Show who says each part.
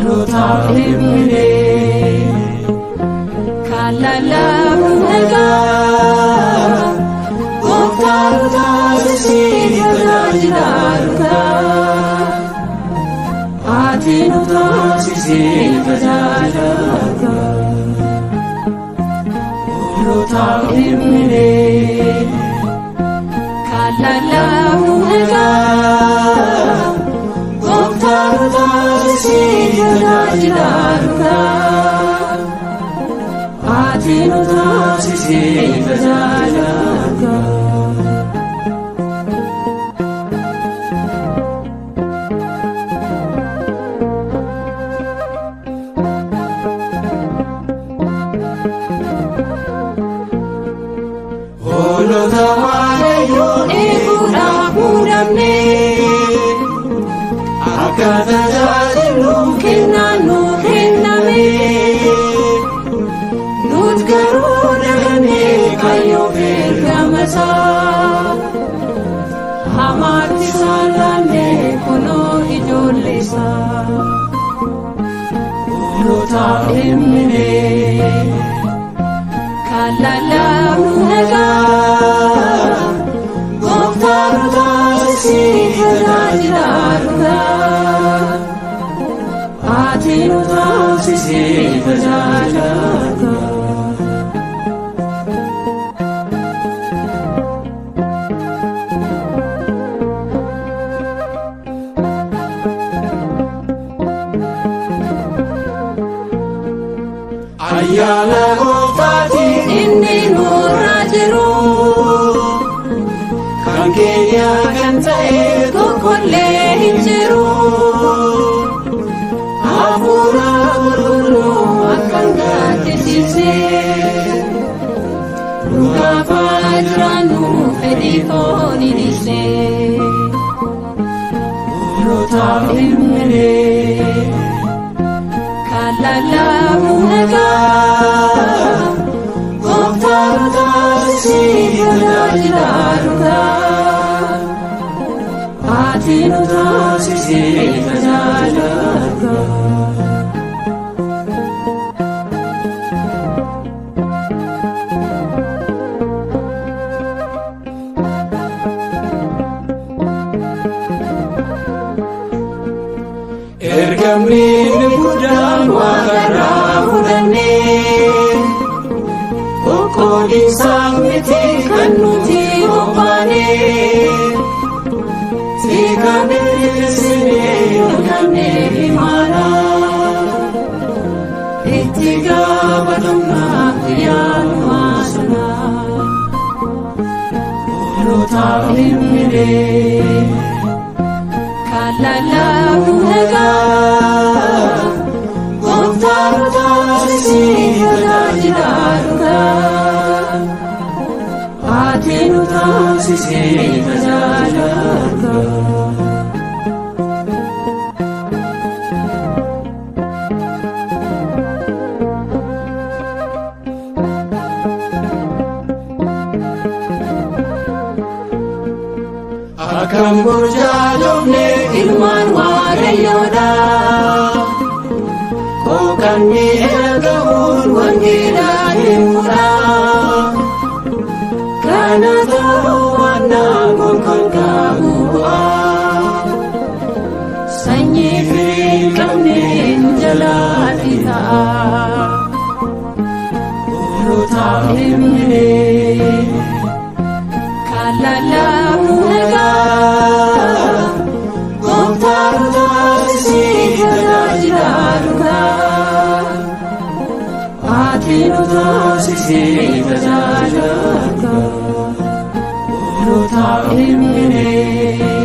Speaker 1: Hoolotaaf dhimminee
Speaker 2: Kan lallabu nagaa Gooftaa nu taasisii tajaajilaa dhugaa.
Speaker 1: Ati nu taasisii tajaajilaa dhugaa. Hoolotaaf dhimminee
Speaker 2: Kan lallabu nagaa
Speaker 1: Gooftaa nu taasisii tajaajilaa dhugaa. Ati nu taasisii tajaajilaa dhugaa. Hoolota Waaqayyoo
Speaker 2: Eeguudhaaf muudamnee
Speaker 1: akka tajaajilluuf
Speaker 2: kennaan nuu kenname. Nut garuu dagannee kaayyoo ergama isaa. Hamaatti isaan laannee kunoo ijoollee isaa.
Speaker 1: Hoolotaaf dhimminee
Speaker 2: Kan lallabu nagaa
Speaker 1: Gooftaa nu taasisii tajaajilaa dhugaa. Ati nu taasisii tajaajilaa dhugaa. Ayyaana Gooftaatiin
Speaker 2: Inni nurra jiru
Speaker 1: kan keenya kan ta'e
Speaker 2: tokkollee hin jiru.
Speaker 1: Hafuura qulqulluu
Speaker 2: Akka hin gaddisiisne nu gaafa jiraannu fedhii foonii dhiisne.
Speaker 1: Hoolotaaf dhimminee
Speaker 2: Kan lallabu nagaa
Speaker 1: Gooftaa nu taasisii tajaajilaa dhugaa. Ati nu taasisii tajaajilaa dhugaa. Ergamni inni guddaan waaqarraa fudhannee qoqqoodiinsaaf miti kan nuti qophaane. Tika diriirsinee yookaan imaana
Speaker 2: Itti gaafatamna guyyaa sana.
Speaker 1: Hoolotaaf dhimminee
Speaker 2: Kan lallabu nagaa
Speaker 1: Gooftaa nu taasisii tajaajilaa dhugaa. Ati nu taasisii tajaajilaa dhugaa. Akkam burjaajofne
Speaker 2: Ilmaan Waaqayyoodha.
Speaker 1: Kookanni ergamuun wangeela himuudha. Kana ta'uu baannaan gonkumaa qabu bu'aa.
Speaker 2: Sanyii firii hin qabne nu jalaa ta'a.
Speaker 1: Hoolotaaf dhimminee
Speaker 2: Kan lallabu nagaa
Speaker 1: Gooftaa nu taasisii tajaajilaa dhugaa. Ati nu taasisii tajaajilaa dhugaa. Hoolotaaf dhimminee